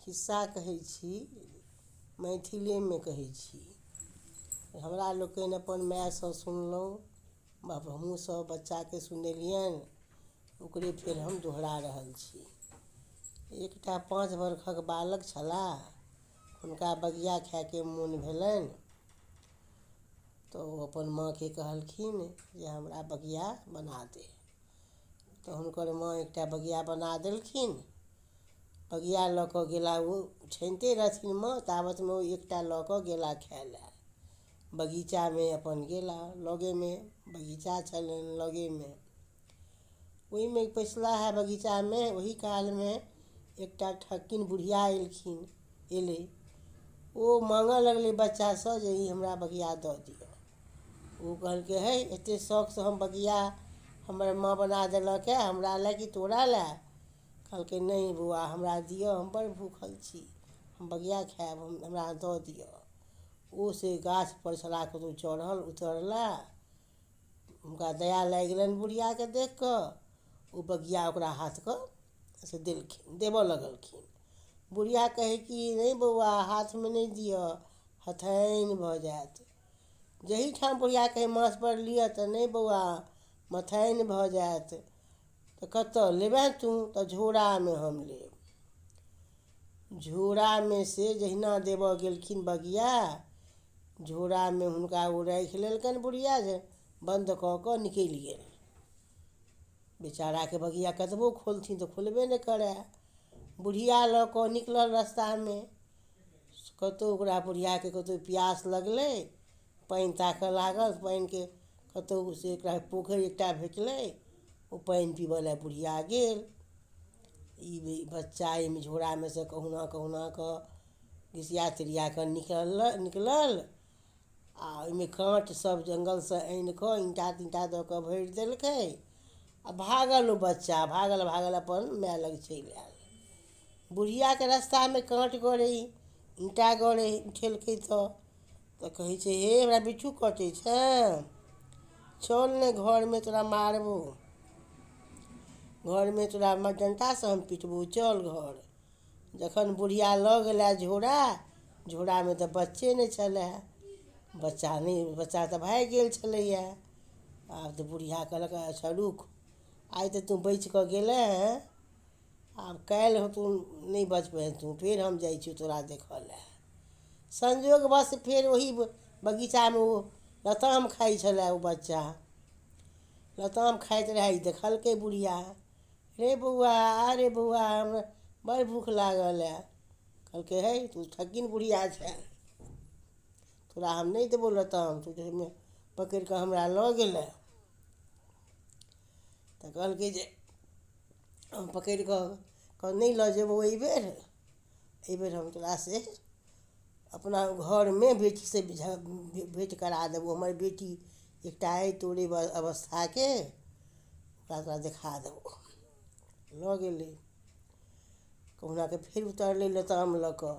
खिस्सा कहै छी, मैथिलेमे कहै छी। हमरा लोकनि अपन मायसँ सुनलहुँ, हमहूँ सभ बच्चाके सुनेलियनि, ओकरे फेर हम दोहरा रहल छी। एकटा 5 बरखक बालक छलाह, हुनका बगिया खायके मोन भेलनि तऽ ओ अपन माँके कहलखिन जे हमरा बगिया बना दे। तऽ हुनकर माँ एकटा बगिया बना देलखिन। बगिया लऽ कऽ गेला, ओ छानिते रहथिन माँ, ताबतमे ओ एकटा लऽ कऽ गेला खाय लए। बगीचामे अपन गेला, लगेमे बगीचा छलनि लगेमे, ओहिमे पैसला है बगीचामे। ओही कालमे एकटा ठकिन बुढ़िया एलखिन, एलै, ओ माँगऽ लगलै बच्चासँ जे ई हमरा बगिया दऽ दिअ। ओ कहलकै, हे, एतेक शौकसँ हम बगिया हमर माँ बना देलक हए, हमरा लए कि तोरा लए? कहलकै, नहि बौआ, हमरा दिअ, हम बड़ भूखल छी, हम बगिया खायब, हम हमरा दऽ दिअ। ओ से गाछपर छलाह कतहु चढ़ल, उतरला, हुनका दया लागि गेलनि बुढ़ियाके देखि कऽ। ओ बगिया ओकरा हाथके से देलखिन, देबऽ लगलखिन। बुढ़िया कहै कि नहि बौआ, हाथमे नहि दिअ, हथानि भऽ जायत। जाहिठाम बुढ़िया कहै माथपर लिअ, तऽ नहि बौआ, मथानि भऽ जायत। तऽ कतऽ लेबे तू? तऽ झोरामे हम लेब। झोरामे से जहिना देबऽ गेलखिन बगिया, झोरामे हुनका ओ राखि लेलकनि बुढ़िया, जे बन्द कऽ कऽ निकलि गेल। बेचाराके बगिया कतबो खोलथिन तऽ खोलबे नहि करए। बुढ़िया लऽ कऽ निकलल रस्तामे, कतहु ओकरा बुढ़ियाके कतहु प्यास लगलै, पानि ताकऽ लागल। पानिके कतहु से एकरा पोखरि एकटा भेटलै, ओ पानि पीबऽ लए बुढ़िया गेल। ई बच्चा एहिमे झोरामे सँ कहुना कहुना कऽ घिसिया तिरिया कऽ निकलल आ ओहिमे काँट सब जङ्गलसँ आनि कऽ ईंटा तींटा दऽ कऽ भरि देलकै आ भागल। ओ बच्चा भागल भागल अपन माय लग चलि आयल। बुढ़ियाके रस्तामे काँट गड़ै, ईंटा गड़ै, उठेलकै तऽ कहै छै, हे, हमरा बिट्ठू कटै छै, चल ने घरमे, तोरा मारबो घरमे, तोरा डण्टासँ हम पिटबौ, चल घर। जखन बुढ़िया लऽ गेला झोरा, झोरामे तऽ बच्चे नहि छलए, बच्चा नहि, बच्चा तऽ भागि गेल छलैए। आब तऽ बुढ़िया कहलक, अच्छा रुक, आइ तऽ तू बचि कऽ गेलै हेँ, आब काल्हि तू नहि बचबहे तू, फेर हम जाइ छियौ तोरा देखऽ लए। संजोगवश फेर ओही बगीचामे ओ लताम खाइ छलए। ओ बच्चा लताम खाइत रहए, ई देखलकै बुढ़िया। रे बौआ, आ रे बौआ, हमरा बड़ भूख लागल हए। कहलकै, हे, तू ठकिन बुढ़िया छै, तोरा हम नहि देबौ लताम, तू तऽ पकड़ि कऽ हमरा लऽ गेलै। तऽ कहलकै जे हम पकड़ि कऽ नहि लऽ जेबौ एहिबेर, एहिबेर हम तोरा से अपना घरमे बेटीसँ भेँट करा देबौ, हमर बेटी एकटा अइ तोरे अवस्थाके, ओकरा तोरा देखा देबौ। लऽ गेलै, कहुना कऽ फेर उतरलै लताम लऽ कऽ।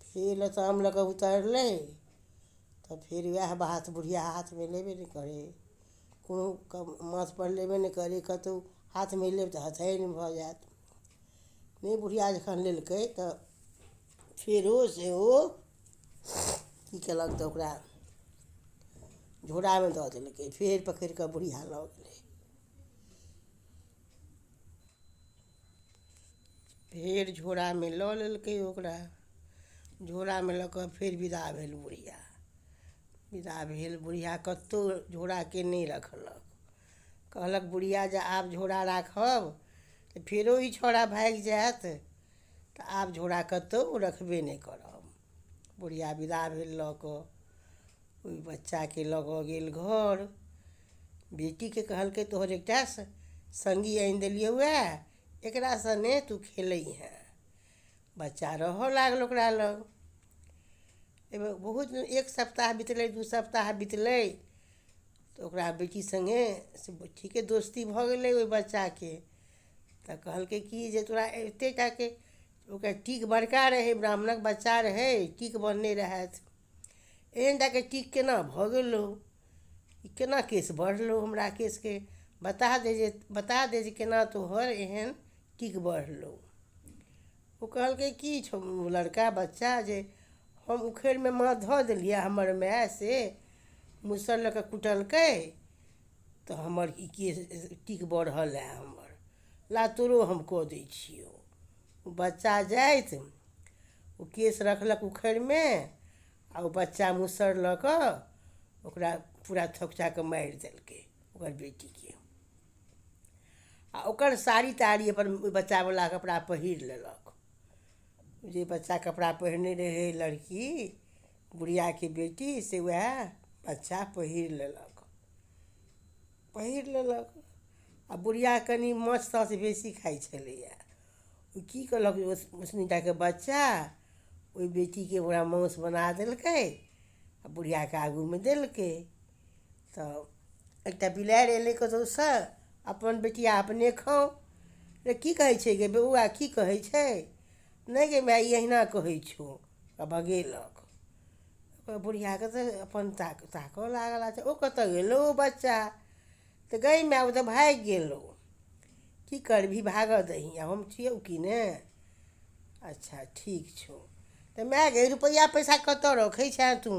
फेर लताम लऽ कऽ उतरलै तऽ फेर उएह बात, बुढ़िया हाथमे लेबे नहि करै, कोनो माथपर लेबे नहि करै, कतहु हाथमे लेब तऽ हथानि भऽ जायत। नहि, बुढ़िया जखन लेलकै तऽ फेरो से ओ की केलक तऽ ओकरा झोरामे दऽ देलकै। फेर पकड़ि कऽ बुढ़िया लऽ गेलै। फेर झोरामे लऽ लेलकै ओकरा, झोरामे लऽ कऽ फेर विदा भेल बुढ़िया। विदा भेल बुढ़िया, कतहु झोराके नहि रखलक। कहलक बुढ़िया जे आब झोरा राखब तऽ फेरो ई छौड़ा भागि जायत, तऽ आब झोरा कतहु रखबे नहि करब। बुढ़िया विदा भेल लऽ कऽ, ओहि बच्चाके लऽ कऽ गेल घर। बेटीके कहलकै, तोहर एकटा सङ्गी आनि देलियौ हए, एकरा सने तू खेलैहेँ। बच्चा रहऽ लागल ओकरा लग। बहुत एक सप्ताह बितलै, 2 सप्ताह बितलै तऽ ओकरा बेटी सङ्गे से ठीके दोस्ती भऽ गेलै ओहि बच्चाके। तऽ कहलकै कि जे तोरा एतेक टाके ओकरा टीक बड़का रहै, ब्राह्मणक बच्चा रहै, टीक बन्हने रहथि, एहन टाके टीक केना भऽ गेलौ? ई केना केश बढ़लौ? हमरा केशके बता दे, जे बता दे जे केना तोहर एहन टीक बढ़लौ? ओ कहलकै की छौ लड़का बच्चा जे हम उखड़िमे माथ धऽ देलियै, हमर माय से मुसर लऽ कऽ कुटलकै तऽ हमर ई केश टीक बढ़ल हए हमर, ला तोरो हम कऽ दै छियौ। बच्चा जाइत ओ केश रखलक उखड़िमे आ ओ बच्चा मुसर लऽ कऽ ओकरा पूरा थकुचा कऽ मारि देलकै ओकर बेटीके, आ ओकर साड़ी ताड़ी अपन ओहि बच्चावला कपड़ा पहिर लेलक। जे बच्चा कपड़ा पहिरने रहै लड़की बुढ़ियाके बेटी, से उएह बच्चा पहिर लेलक, पहिर लेलक। आ बुढ़िया कनि माछ ताछ बेसी खाइ छलैए। ओ की कयलक, ओसनीटाके बच्चा ओहि बेटीके ओकरा माँस बना देलकै आ बुढ़ियाके आगूमे देलकै। तऽ एकटा बिलाड़ि अयलै कतहुसँ, अपन बेटिया अपने खाउ रे, की कहै छै गे बौआ, की कहै छै? नहि गे माय, ई अहिना कहै छौ। आ भगेलक। ओकर बुढ़ियाके तऽ अपन ताकऽ लागल, अच्छा ओ कतऽ गेलौ ओ बच्चा? तऽ गै माय, ओ तऽ भागि गेलौ। की करबही, भागऽ दही, हम छियौ कि ने। अच्छा ठीक छौ। तऽ माय गे, रुपैआ पैसा कतऽ रखै छेँ तू?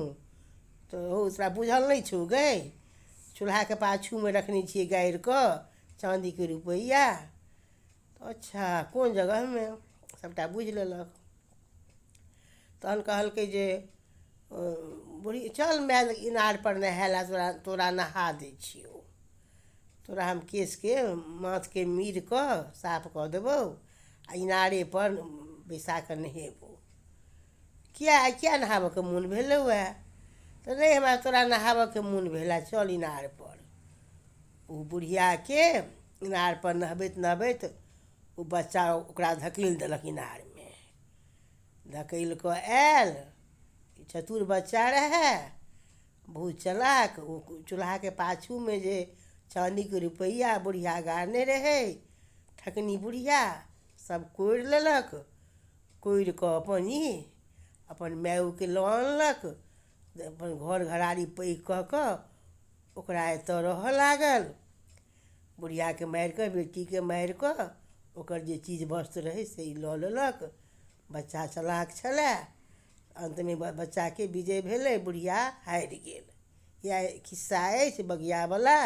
तऽ हौ, तोरा बुझल नहि छौ गै, चूल्हाके पाछूमे रखने छियै गाड़ि कऽ चाँदीके रुपैआ। अच्छा कोन जगहमे? सभटा बुझि लेलक। तहन कहलकै जे बुढ़ी चल माय इनारपर नहाय लए, तोरा तोरा नहा दै छियौ, तोरा हम केशके माथके मीर कऽ साफ कऽ देबौ आ इनारेपर बैसा कऽ नहेबौ। किया किया नहाबऽके मोन भेलौ हे? तऽ नहि, हमरा तोरा नहाबऽके मोन भेल, चल इनारपर। ओ बुढ़ियाके इनारपर नहबैत नहबैत ओ बच्चा ओकरा धकेलि देलक इनारमे। धकेलि कऽ आयल, चतुर बच्चा रहए, बहुत चलाक। ओ चूल्हाके पाछूमे जे चाँदीके रुपैआ बुढ़िया गाड़ने रहै, ठकनी बुढ़िया, सब कोड़ि लेलक। कोड़ि कऽ अपन ई अपन मायोके लऽ अनलक। अपन घर घराड़ी पैघ कऽ कऽ ओकरा एतऽ रहऽ लागल। बुढ़ियाके मारि कऽ, बेटीके मारि कऽ ओकर जे चीज वस्तु रहै से ई लऽ लेलक। बच्चा चलाक छलए। अन्तमे बच्चाके विजय भेलै, बुढ़िया हारि गेल। इएह खिस्सा अछि बगियावला।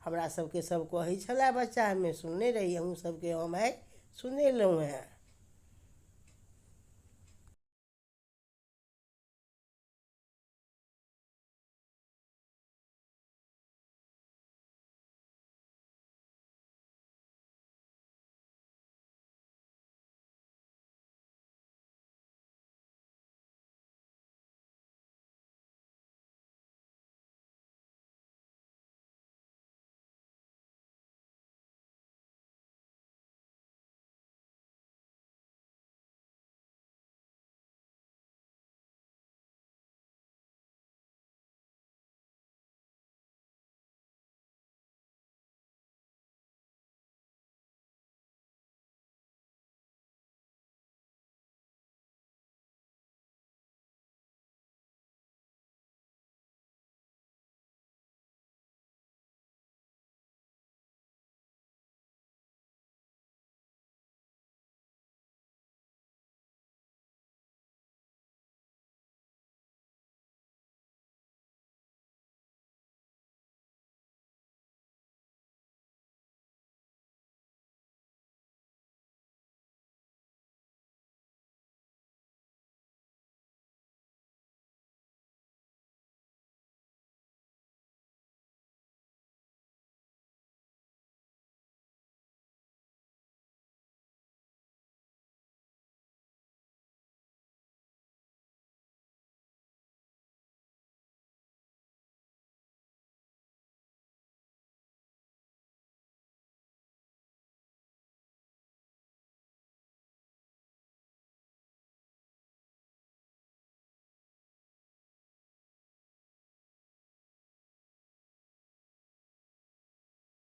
हमरा सबके सब कहै छलए बच्चामे, सुनने रही, अहूँ सबके हम आइ सुनेलहुँ हेँ।